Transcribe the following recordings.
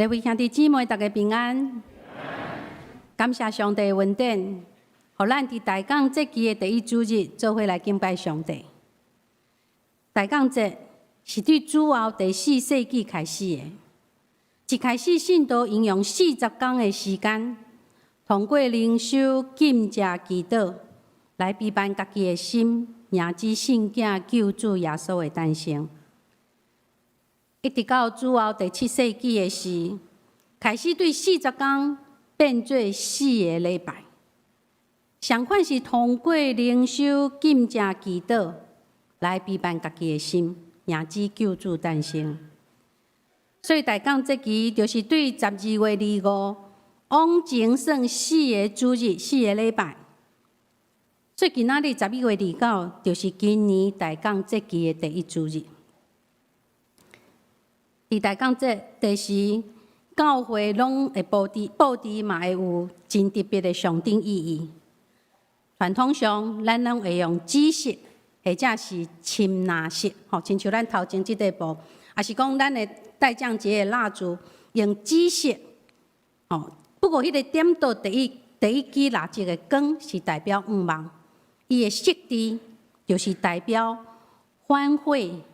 各位兄弟姊妹，大家平安。感謝上帝恩典，予咱佇大降節期的第一主日做伙來敬拜上帝。大降節是對主後第四世紀開始的。一開始，信徒應用40工的時間，通過靈修、禁食、祈禱，來備辦家己的心，迎接聖囝救主耶穌的誕生。一直到主後第七世紀的時，開始對四十工變做四个禮拜。相款是通過靈修、禁食、祈禱來備辦家己的心，迎接救主誕生。所以大降節期就是對12月25往前算四个主日、四个禮拜。所以今仔日11月29，就是今年大降節期的第一主日。佇大降節，第時教會攏會佈置，佈置嘛會有真特別的象徵意義。傳統上，咱攏會用紫色或者是深藍色，吼，親像咱頭前這塊布，抑是講咱的大降節的蠟燭用紫色，吼。不過，彼個點著第一支蠟燭的光是代表向望，伊的色調就是代表反悔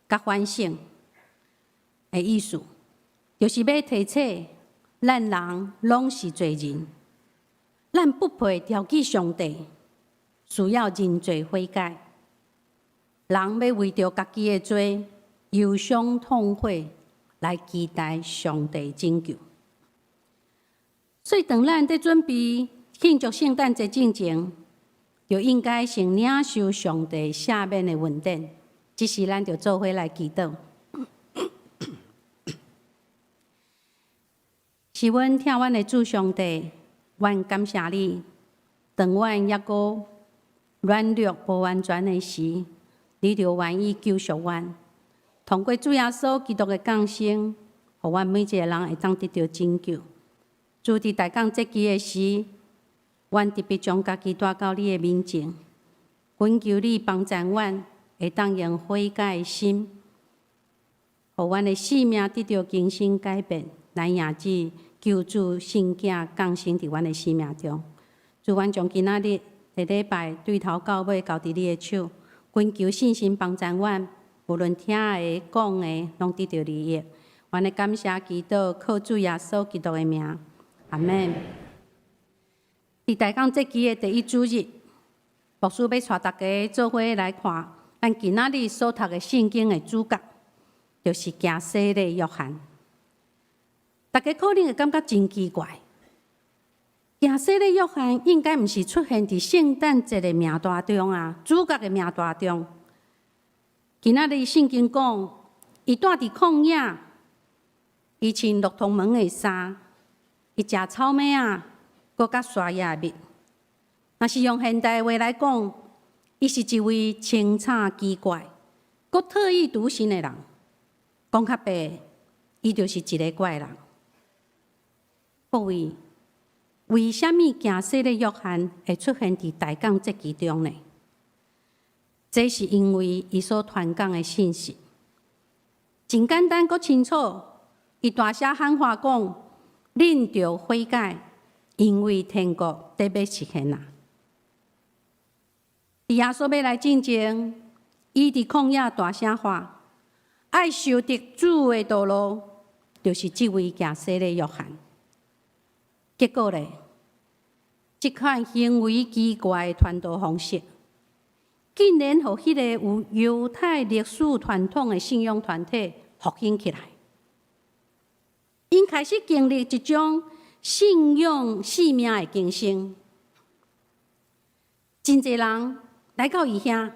佮反省的意思，就是欲提醒咱人攏是罪人，咱不配調起上帝，需要認罪悔改。人欲為著家己的罪憂傷痛悔，來期待上帝拯救。所以，當咱佇準備慶祝聖誕節進前，就應該先領受上帝赦免的恩典。這時，咱就做伙來祈禱。是阮疼阮的主上帝，阮感謝你。當阮猶閣軟弱無完全的時，你就願意救贖阮。通過主耶穌基督的降生，予阮每一个人會當得著拯救。主，佇大降節期的時，阮特別將家己帶到你的面前，懇求你幫助阮，會當用悔改的心，予阮的生命得著更新改變，來迎接救主聖囝降生佇阮的生命中。主，阮將今仔日的禮拜對頭到尾交佇你的手，懇求聖神幫助阮，無論聽的、講的，攏得著利益。阮的感謝祈禱，靠主耶穌基督的名，阿們。佇大降節期的第一主日，牧師欲帶大家做伙來看，咱今仔日所讀的聖經的主角，就是行洗禮約翰。大家可能會感覺真奇怪，行洗禮約翰應該毋是出現佇聖誕節的名單中啊，主角的名單中。今仔日聖經講，伊蹛佇曠野，伊穿駱駝毛的衫，伊食草莓仔，閣佮沙葉蜜。若是用現代話來講，伊是一位清楚奇怪、閣特立獨行的人。講較白，伊就是一个怪人。各位，為啥物行洗禮約翰會出現佇大降節期中呢？這是因為伊所傳講的信息真簡單，閣清楚。伊大聲喊話講：恁著悔改，因為天國得欲出現啊！佇耶穌欲來進前，伊佇曠野大聲喊：愛修直主的道路，就是這位行洗禮約翰。結果咧，這款行為奇怪的傳道方式，竟然予彼個有猶太歷史傳統的信仰團體復興起來。𪜶開始經歷一種信仰生命的更新，真濟人來到伊遐，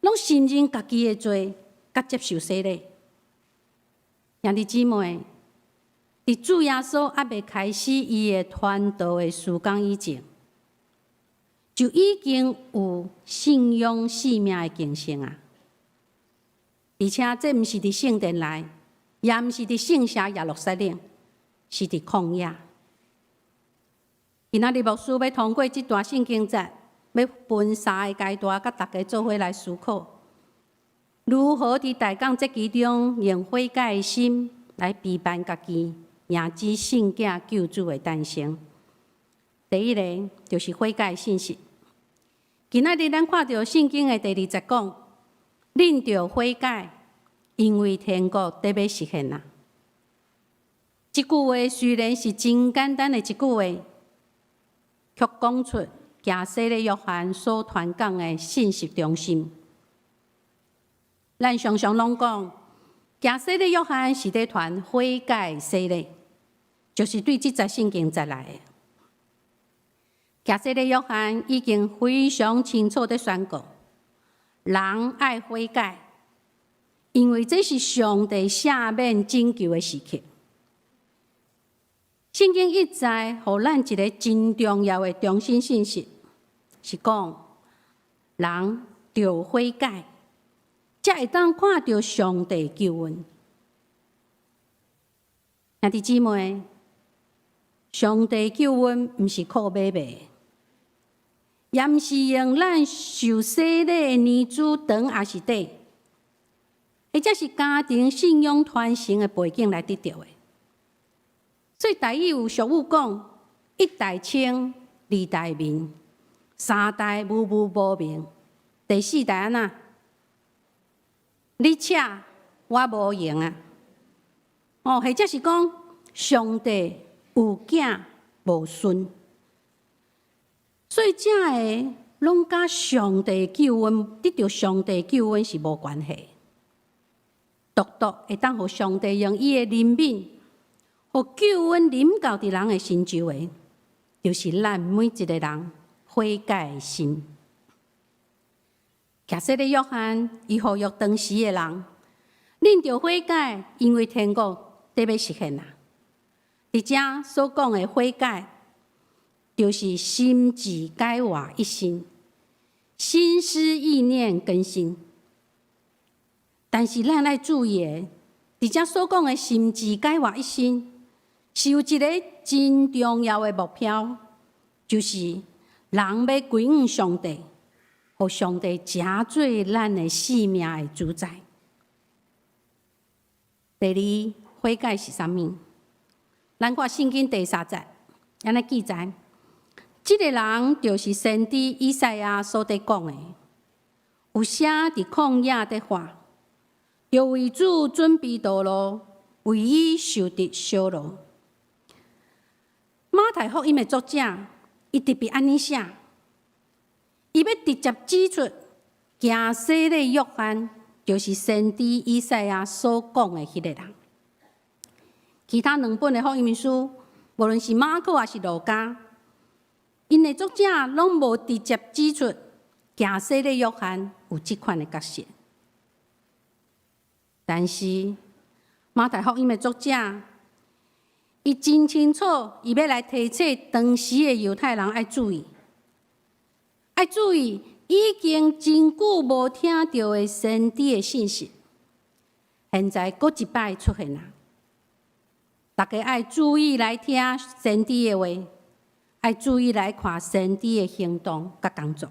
攏承認家己的罪，佮接受洗禮。兄弟姊妹，佇主耶穌猶未開始伊的傳道的事工以前，就已經有信仰生命的更新啊！而且這毋是佇聖殿內，也毋是佇聖城耶路撒冷，是佇曠野。今仔日牧師欲通過這段聖經節，欲分三个階段，佮大家做伙來思考，如何佇大降節期中用悔改的心來陪伴家己，迎接聖囝救主的誕生。第一个就是悔改信息。今仔日咱看著聖經的第二節講，恁著悔改，因為天國得欲實現啊。這句話雖然是真簡單的一句話，卻講出行洗禮約翰所傳講的信息中心。咱常常攏講，行洗禮約翰是佇傳悔改洗禮，就是對這節聖經節來的。行洗禮約翰已經非常清楚佇宣告，人愛悔改，因為這是上帝赦免拯救的時刻。聖經一再予咱一个真重要的中心信息，是講人著悔改，才會當看著上帝救恩。兄弟姊妹，上帝救恩毋是靠買賣，也毋是用咱受洗禮的年資長抑是短，或者是家庭信仰傳承的背景來得著的。所以台語有俗語講：一代清，二代明，三代無無無明，第四代按怎？你扯我無閒啊！哦，或者是講上帝有囝無孫，所以這个攏佮上帝救恩得著上帝救恩是無關係。獨獨會當予上帝用伊的憐憫，予救恩臨到佇人的身周圍，就是咱每一个人悔改的心。行洗禮約翰，伊呼籲當時的人，恁著悔改，因為天國得欲實現啊！佇遮所講的悔改，就是心志改換一新，心思意念更新。但是咱愛注意的，佇遮所講的心志改換一新，是有一个真重要的目標，就是人欲歸向上帝，予上帝成做咱的性命的主宰。第二，悔改是啥物？咱看聖經第三節，按呢記載，這个人就是先知以賽亞所佇講的，有聲佇曠野佇喊，著為主準備道路，為伊修直小路。馬太福音的作者，伊特別按呢寫，伊欲直接指出，行洗禮約翰就是先知以賽亞所講的彼个人。其他兩本的福音書，無論是馬可抑是路加，𪜶的作者攏無直接指出行洗禮約翰有這款的角色。但是馬太福音的作者，伊真清楚，伊欲來提醒當時的猶太人愛注意，愛注意已經真久無聽著的先知的信息，現在閣一擺出現啊！大家愛注意來聽先知的話，愛注意來看先知的行動佮工作。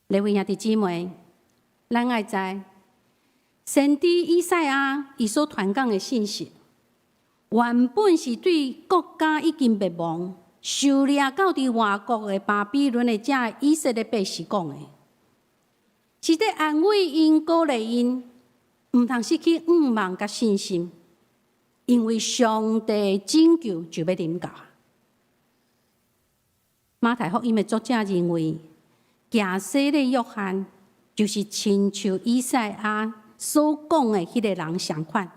各位兄弟姊妹，咱愛知先知以賽亞伊所傳講的信息，原本是對國家已經滅亡、受掠到佇外國的巴比倫的這以色列百姓講的，是佇安慰𪜶、鼓勵𪜶，毋通失去向望佮信心，因為上帝拯救就欲臨到啊！馬太福音的作者認為，行洗禮約翰就是親像以賽亞所講的彼个人相款，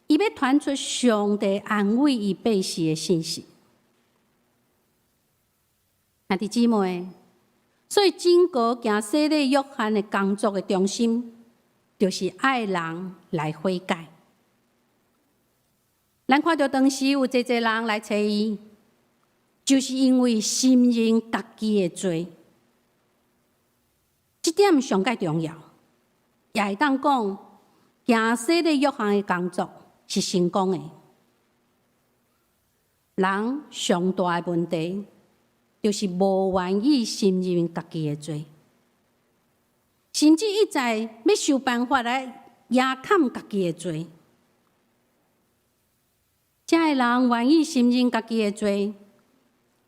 伊欲傳出上帝安慰伊百姓的信息。兄弟姊妹，所以整個行洗禮約翰的工作的中心，就是愛人來悔改。咱看著當時有濟濟人來揣伊，就是因為承認家己的罪，這點上蓋重要，也會當講，行洗禮約翰的工作是成功的。人上大的問題，就是無願意承認家己的罪，甚至一再欲想辦法來擔家己的罪。遮的人願意承認家己的罪，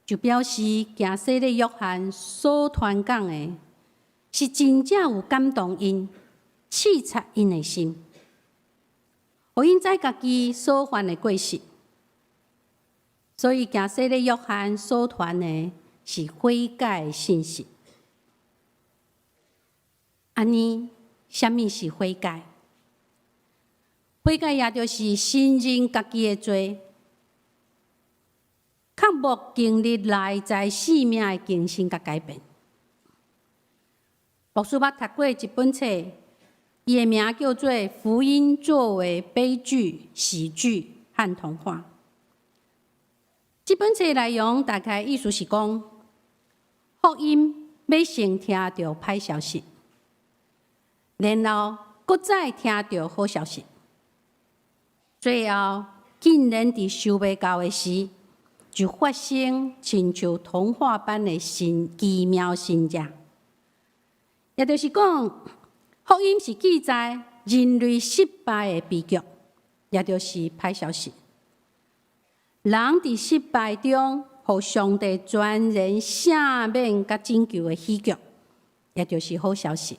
就表示行洗禮約翰所傳講的，是真正有感動𪜶、刺插𪜶的心，予𪜶知家己所犯的過失。所以行洗禮約翰所傳的是悔改的信息。按呢，啥物是悔改？悔改也就是承認家己的罪，克服經歷內在生命的更新佮改變。牧師捌讀過一本冊，伊的名叫做《福音作為悲劇、喜劇和童話》。這本冊內容大概意思是講，福音欲先聽著歹消息，然後閣再聽著好消息。最後，竟然佇想袂到的時，就發生親像童話般的神奇妙神蹟。也就是講，福音是記載人類失敗的悲劇，也就是歹消息。人佇失敗中，予上帝全然赦免佮拯救的喜劇，也就是好消息。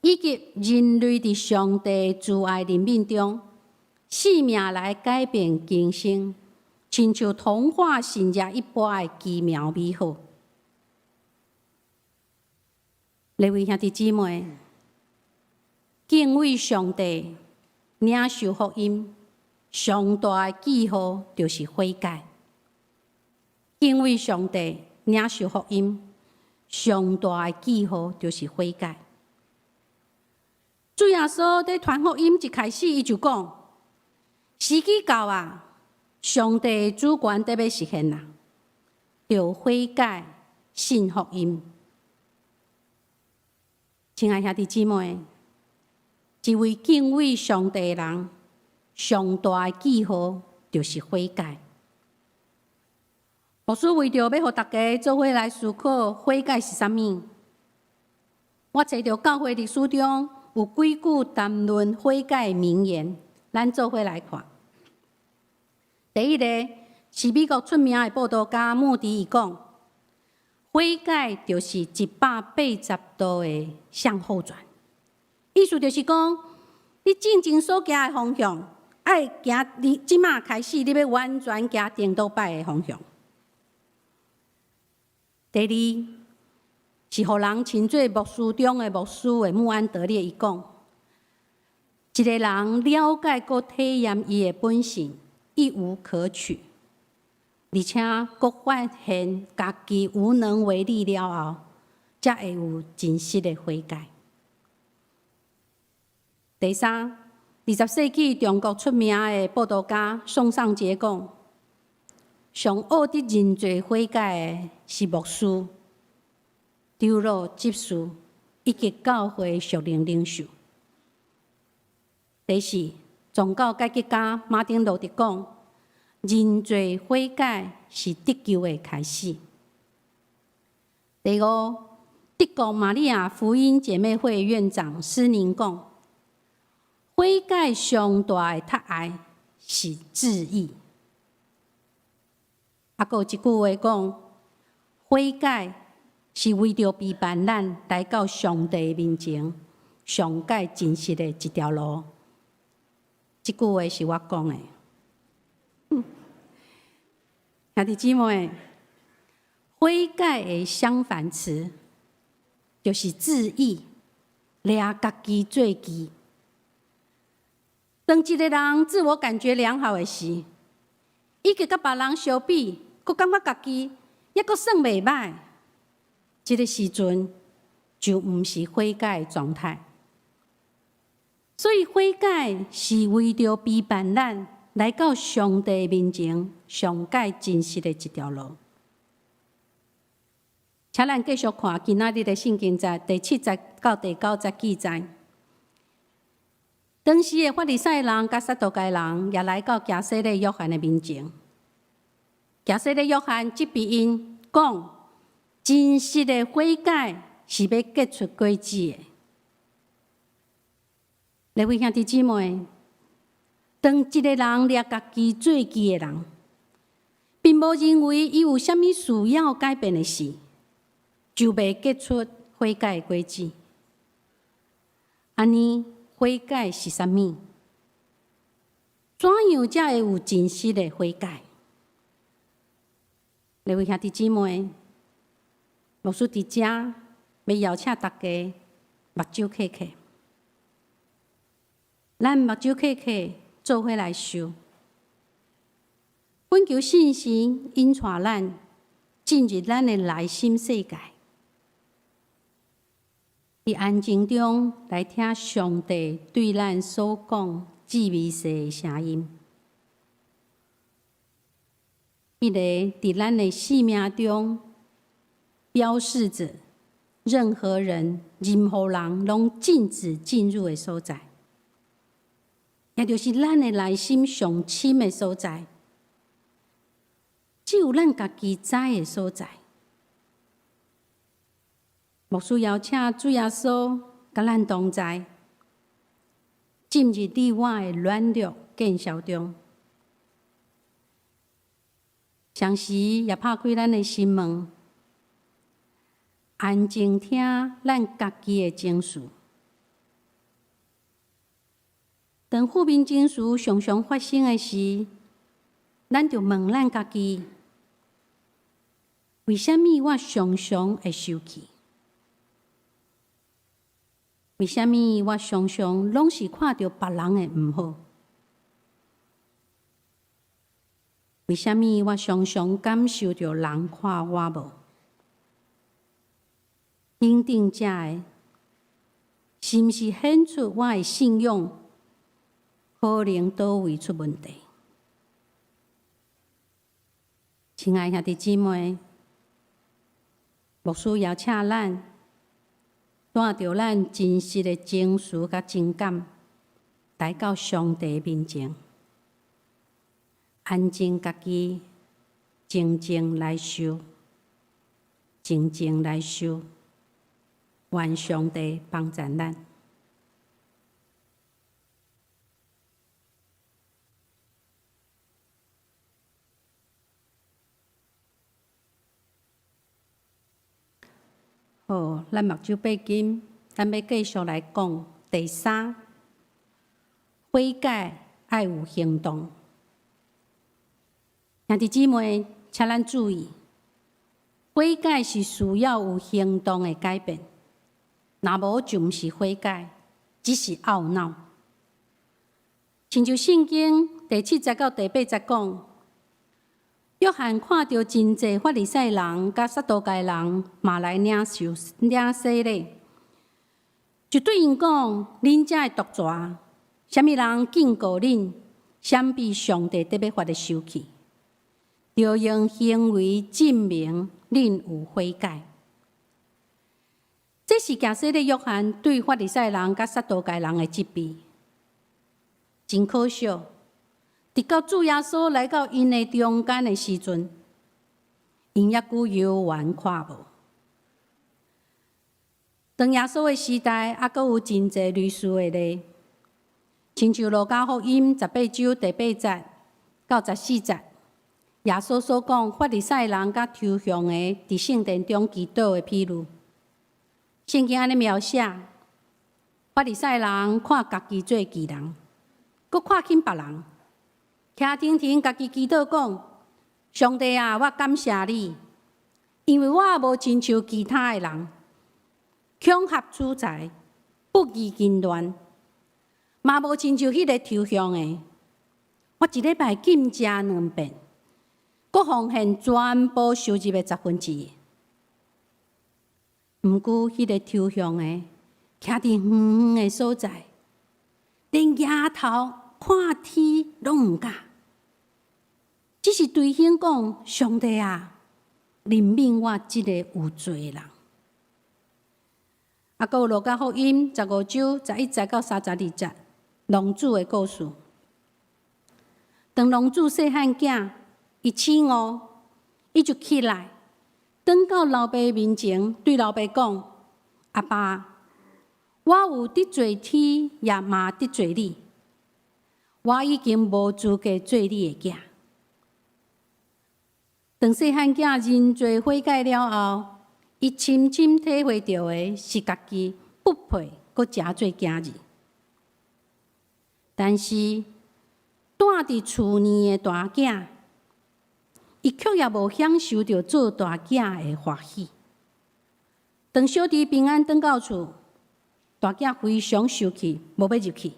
以及人類佇上帝慈愛憐憫中，生命來改變更生，親像童話神蹟一般的奇妙美好。各位兄弟姊妹，敬畏上帝，領受福音，上大的記號就是悔改。敬畏上帝，領受福音，上大的記號就是悔改。主耶穌佇傳福音一開始，伊就講：時機到啊，上帝主權得欲實現啦，著悔改，信福音。親愛兄弟姊妹，一位敬畏上帝的人，上大的記號就是悔改。牧師為著欲予大家做伙來思考悔改是啥物，我揣著教會歷史中有幾句談論悔改的名言，咱做伙來看。第一個是美國出名的佈道家穆迪，伊講：悔改就是180度的向後轉，意思就是講，你進前所行的方向，愛行你這馬開始，你欲完全行顛倒擺的方向。第二是予人稱做牧師中的牧師的穆安德烈，伊講：一個人了解閣體驗伊的本性，一無可取，而且閣發現家己無能為力了後，才會有真實的悔改。第三，20世紀中國出名的佈道家宋尚節講：上學得認罪悔改的是牧師、長老、執事以及教會屬靈領袖。第四，宗教改革家馬丁路德講：認罪悔改是得救的開始。第五，德國瑪利亞福音姐妹會院長施寧講：悔改上大的窒礙是自義。啊，閣有一句話講：悔改是為著陪伴咱來到上帝面前，上蓋真實的一條路。這句話是我講的。兄弟姊妹，悔改的相反詞就是自義，掠家己做義。當一個人自我感覺良好的時，以及佮別人相比，閣感覺家己猶閣算袂䆀，這個時陣就毋是悔改的狀態。所以悔改是為著陪伴咱來到上帝面前，上蓋真實的一條路。請咱繼續看今仔日的聖經節第七節到第九節記載。當時的法利賽人佮撒都該人也來到行洗禮約翰的面前。行洗禮約翰責備𪜶講：真實的悔改是欲結出果子的。各位兄弟姊妹，當一个人掠家己做義的人，並無認為伊有啥物需要改變的事，就袂結出悔改的果子。按呢，悔改是啥物？怎樣才會有真實的悔改？各位兄弟姊妹，牧師佇遮欲邀請大家目睭瞌瞌，咱目睭瞌瞌做伙來受，懇求聖神引帶咱進入咱的內心世界，佇安靜中來聽上帝對咱所講至微細的聲音。彼个佇咱的生命中，標示著任何人、任何人攏禁止進入的所在，也就是咱的內心上深的所在，只有咱家己知的所在。牧師邀請主耶穌佮咱同在，進入你我的軟弱見效中，同時也拍開咱的心門，安靜聽咱家己的情緒。當負面情緒常常發生的時，咱就問咱家己：為啥物我常常會生氣？為啥物我常常攏是看著別人的毋好？為啥物我常常感受著人看我無？等等遮的，是毋是顯出我的信仰可能佗位出問題？親愛兄弟姊妹，牧師邀請咱帶著咱真實的情緒佮情感，來到上帝面前，安靜家己，靜靜來受，靜靜來受，願上帝幫助咱。好，咱目睭閉緊，咱欲繼續來講第三，悔改愛有行動。兄弟姊妹，請咱注意，悔改是需要有行動的改變，若無就毋是悔改，只是懊惱。親像聖經第七節到第八節講，約翰看著真濟法利賽人佮撒都該人嘛來領受領洗禮，就對𪜶講：恁遮的毒蛇，啥物人警告恁，閃避上帝得欲發的受氣？著用行為證明恁有悔改。這是行洗禮約翰對法利賽人佮撒都該人的責備，真可惜。直到主耶穌來到𪜶的中間的時陣，𪜶猶閣猶原看無。當耶穌的時代，猶閣有真濟類似的例，親像路加福音18章第八節到14節，耶穌所講法利賽人佮抽象的佇聖殿中祈禱的比喻。聖經按呢描寫，法利賽人看家己做義人，閣看輕別人。徛停停，家己祈禱講：上帝啊，我感謝你，因為我無親像其他的人，恐嚇取財，不義淫亂，嘛無親像彼个抽象的。我一禮拜禁食兩遍，閣奉獻全部收入的一。毋過彼个抽象的，徛佇遠遠的所在，連舉頭看天攏毋敢。只是捶胸講：上帝啊，憐憫我這个有罪的人。啊，閣有路加福音15章11節到32節，浪子的故事。當浪子細漢囝，伊醒悟，伊就起來，轉到老爸面前，對老爸講：阿爸，我有得罪天，也嘛得罪你。我已經無資格做你的囝。當細漢囝認罪悔改了後，伊深深體會著的是家己不配閣成做囝兒。但是，蹛佇厝內的大囝，伊卻也無享受著做大囝的歡喜。當小弟平安轉到厝，大囝非常受氣，無欲入去。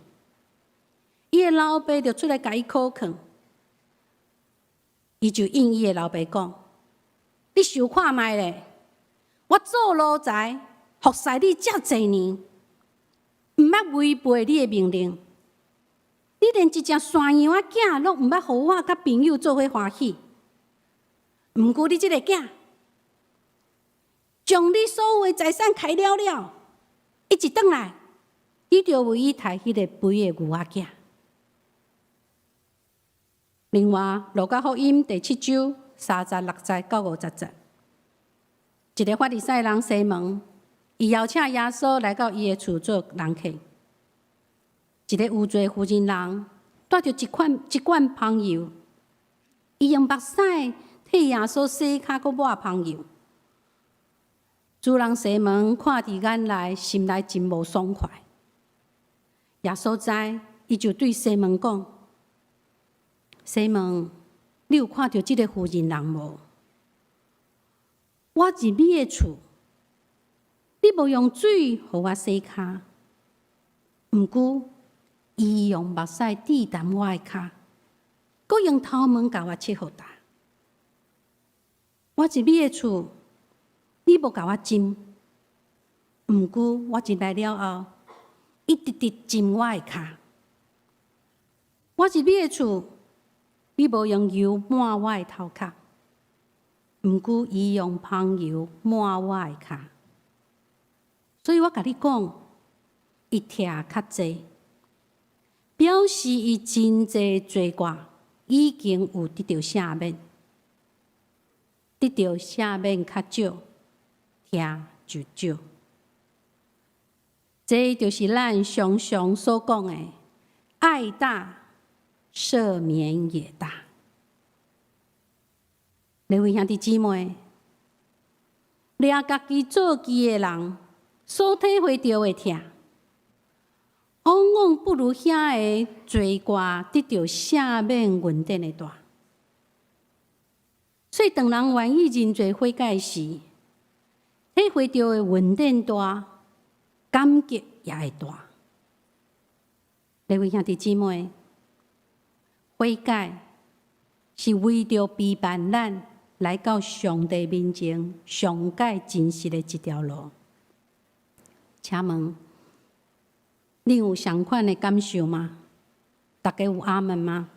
伊的老爸就出來共伊苦勸，伊就應伊的老爸講：你想看覓咧？我做奴才服侍你遮濟年，毋捌違背你的命令，你連一隻山羊仔囝攏毋捌予我佮朋友做伙歡喜。毋過你這個囝，將你所有的財產開了了，伊一轉來，你就為伊刣彼個肥的牛仔囝。另外，路加福音第七章36節到50節，一个法利賽人西門，伊邀請耶穌來到伊的厝做人客。一个有罪婦人人帶著一款一罐香油，伊用目屎替耶穌洗跤，閣抹香油。主人西門看佇眼內，心內真無爽快。耶穌知，伊就對西門講：西門，你有看著這个婦人人無？我入你的厝，你無用水予我洗跤，毋過伊用目屎滴澹我的跤，閣用頭毛共我拭予焦。我入你的厝，你無共我斟，毋過我進來了後，伊直直浸我的跤。我入你的厝，你無用油抹我的頭殼，毋過伊用香油抹我的跤。所以我共你講，伊疼較濟，表示伊真濟罪過已經有得著赦免，得著赦免較少，疼就少。這就是咱常常所講的愛大，赦免也大。各位兄弟姊妹，掠家己做基的人所體會著的疼，往往不如遐个罪過得著赦免恩典的大。所以，當人願意認罪悔改時，體會著的恩典大，感激也會大。各位兄弟姊妹，悔改是為著備辦咱來到上帝面前上蓋真實的一條路。請問，你有相款的感受嗎？大家有阿們嗎？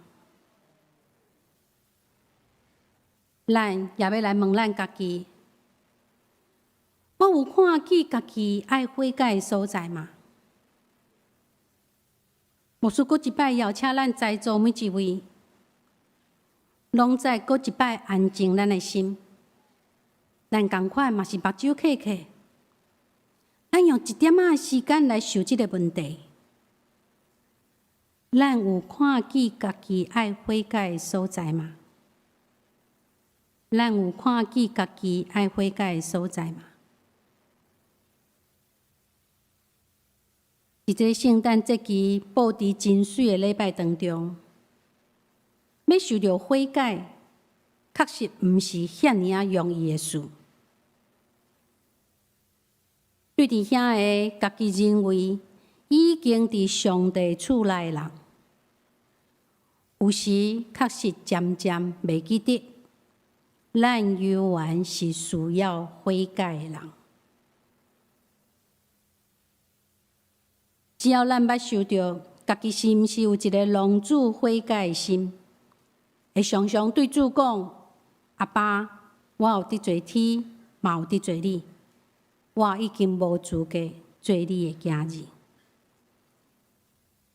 咱也欲來問咱家己：我有看見家己愛悔改的所在嗎？牧師閣一擺邀請咱在座每一位，攏再閣一擺安靜咱的心。咱仝款嘛是目睭瞌瞌，咱用一點仔的時間來想這个問題。咱有看見家己愛悔改的所在嗎？咱有看見家己愛悔改的所在嗎？佇這个聖誕節期布置真媠的禮拜當中，欲受著悔改，確實毋是遐爾仔容易的事。對佇遐个家己認為已經佇上帝厝內的人，有時確實漸漸袂記得，咱猶原是需要悔改的人。只要咱捌想著家己是毋是有一个攏主悔改的心，會常常對主講：阿爸，我有得罪天，嘛有得罪你，我已經無資格做你的囝兒。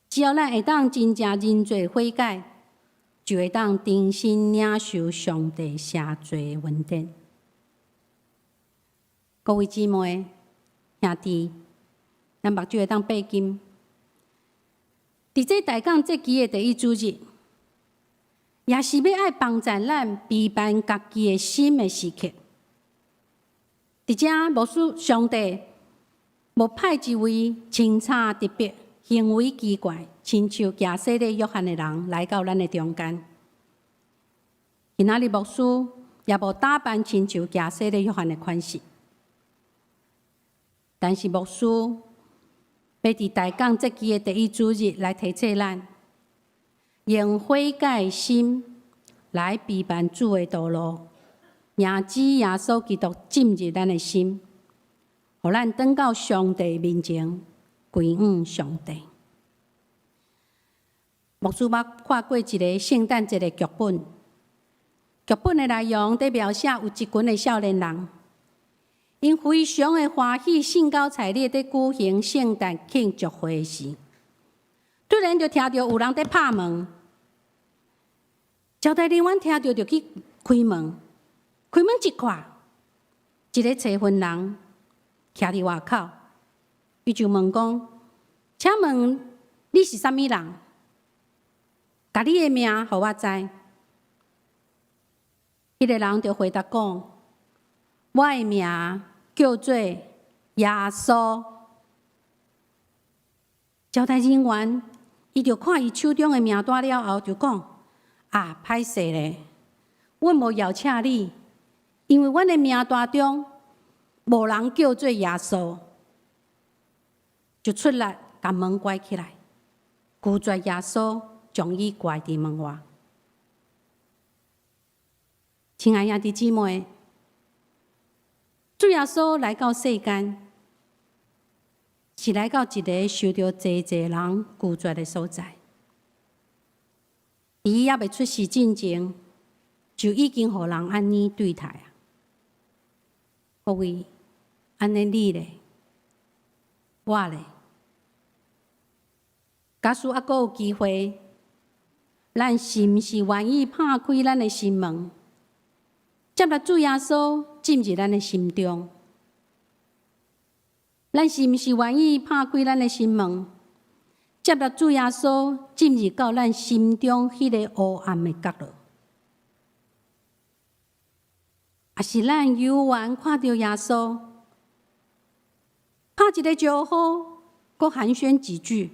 只要咱會當真正認罪悔改，就會當重新領受上帝赦罪的恩典。各位姊妹、兄弟，咱目睭會當閉緊。佇這大港節期的第一主日，也是欲愛幫助咱備辦家己的心的時刻。佇遮牧師上帝無派一位清楚特別、行為奇怪，親像行洗禮約翰的人來到咱的中間。今仔日牧師也無打扮親像行洗禮約翰的款式，但是牧師欲佇大港節期的第一主日來提醒咱，用悔改心來備辦主的道路，迎接耶穌基督進入咱的心，予咱轉到上帝面前，歸向上帝。牧師捌看過一个聖誕節的劇本，劇本的內容佇描寫有一群的少年人，𪜶非常的歡喜，興高采烈佇舉行聖誕慶祝會時，突然就聽著有人佇拍門，招待人員聽著就去開門，開門一看，一个揣份人徛佇外口，伊就問講：請問你是啥物人？共你的名予我知。彼个人就回答講：我的名叫做耶穌。招待人員伊就看伊手中的名單了後，就講：啊，歹勢咧，阮無邀請你，因為阮的名單中無人叫做耶穌。就出來共門關起來，拒絕耶穌，將伊關佇門外。親愛兄弟姊妹，主耶穌來到世間，是來到一个受著濟濟人拒絕的所在。佇伊猶未出世進前，就已經予人按呢對待啊！各位，按呢你咧，我咧，假使猶閣有機會，咱是毋是願意拍開咱的心門，接納主耶穌進入咱的心中？咱是毋是願意拍開咱的心門，接納主耶穌進入到咱心中彼个黑暗的角落？抑是咱猶原看著耶穌，拍一个招呼，閣寒暄幾句，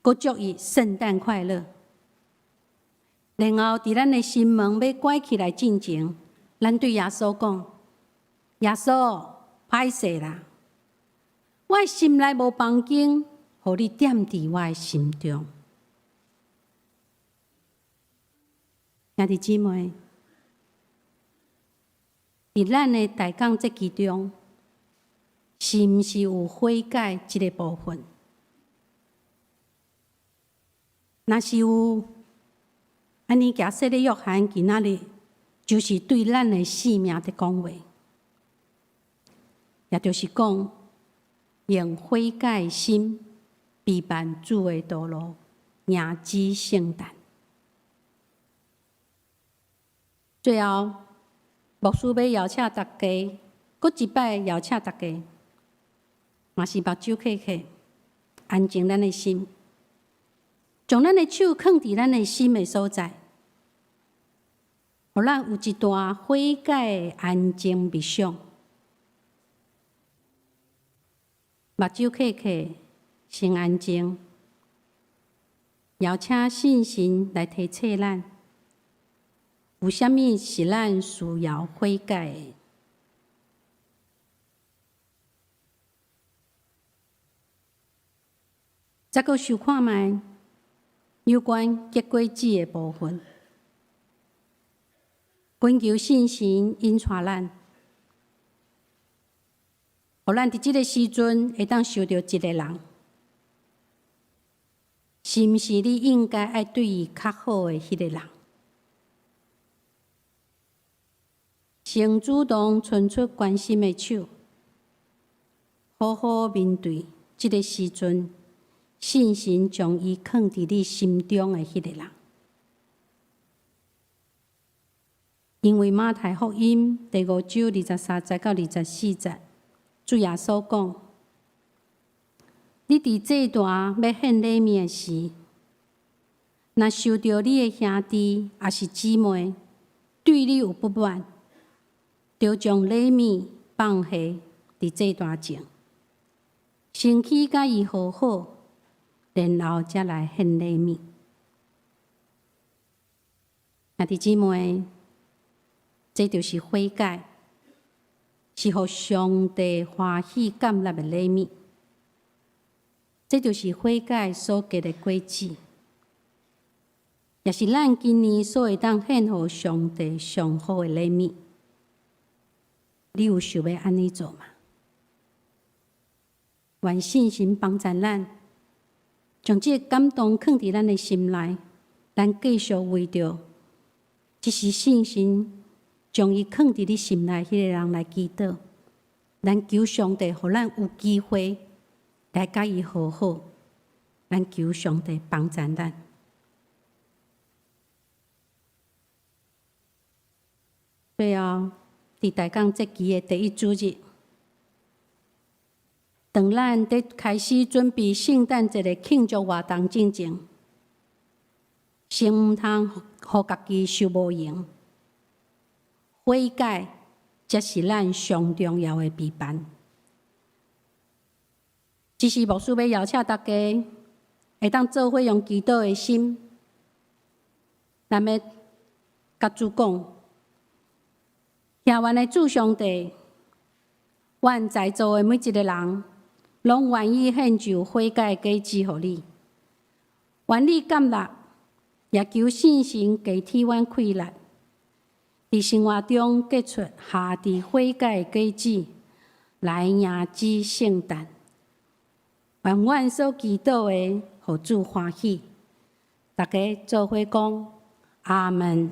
閣祝伊聖誕快樂。然後佇咱的心門欲關起來進前，咱對耶穌講：耶穌，歹勢啦，我的心內無房間，予你踮佇我的心中。兄弟姊妹，佇咱的大港節期中，是毋是有悔改這个部分？若是有，按呢行洗禮約翰今仔日就是對咱的性命佇講話，也就是講，用悔改心備辦主的道路，迎接聖誕。最後，牧師欲邀請大家，閣一擺邀請大家，嘛是目睭瞌瞌，安靜咱的心，將咱的手囥佇咱的心的所在，予咱有一段悔改的安靜默想。目睭瞌瞌，先安靜，邀請聖神來提醒咱，有啥物是咱需要悔改的。再閣想看覓有關結果子的部分，懇求聖神引帶咱，予咱佇這个時陣會當想著一个人，是毋是你應該愛對伊較好的彼个人？先主動伸出關心的手，好好面對這个時陣，聖神將伊囥佇你心中的彼个人。因為馬太福音第五章23節到24節，主耶穌講：你佇祭壇欲獻禮物的時，若想著你的兄弟抑是姊妹對你有不滿，著將禮物放下佇祭壇前，先去佮伊和好，然後才來獻禮物。兄弟姊妹，這就是悔改，是予上帝歡喜感納的禮物。這就是悔改所結的果子，也是咱今年所會當獻予上帝上好的禮物。你有想欲按呢做嗎？願聖神幫助咱，將這个感動囥佇咱的心內，咱繼續為著這是聖神將伊囥佇你心內彼个人來祈禱。咱求上帝，予咱有機會來佮伊和好。咱求上帝幫助咱。最後，佇大港節期的第一主日，當咱佇開始準備聖誕節的慶祝活動進前，先毋通予家己傷無閒。悔改才是咱上重要的備辦。只是牧師欲邀請大家，會當做伙用祈禱的心，咱欲共主講：疼阮的主上帝，阮在座的每一個人，攏願意獻上悔改的果子予你，願你接納，也求聖神加添阮氣力，佇生活中結出合佇悔改的果子，來迎接聖誕。願阮所祈禱的，予主歡喜。大家做伙講，阿門。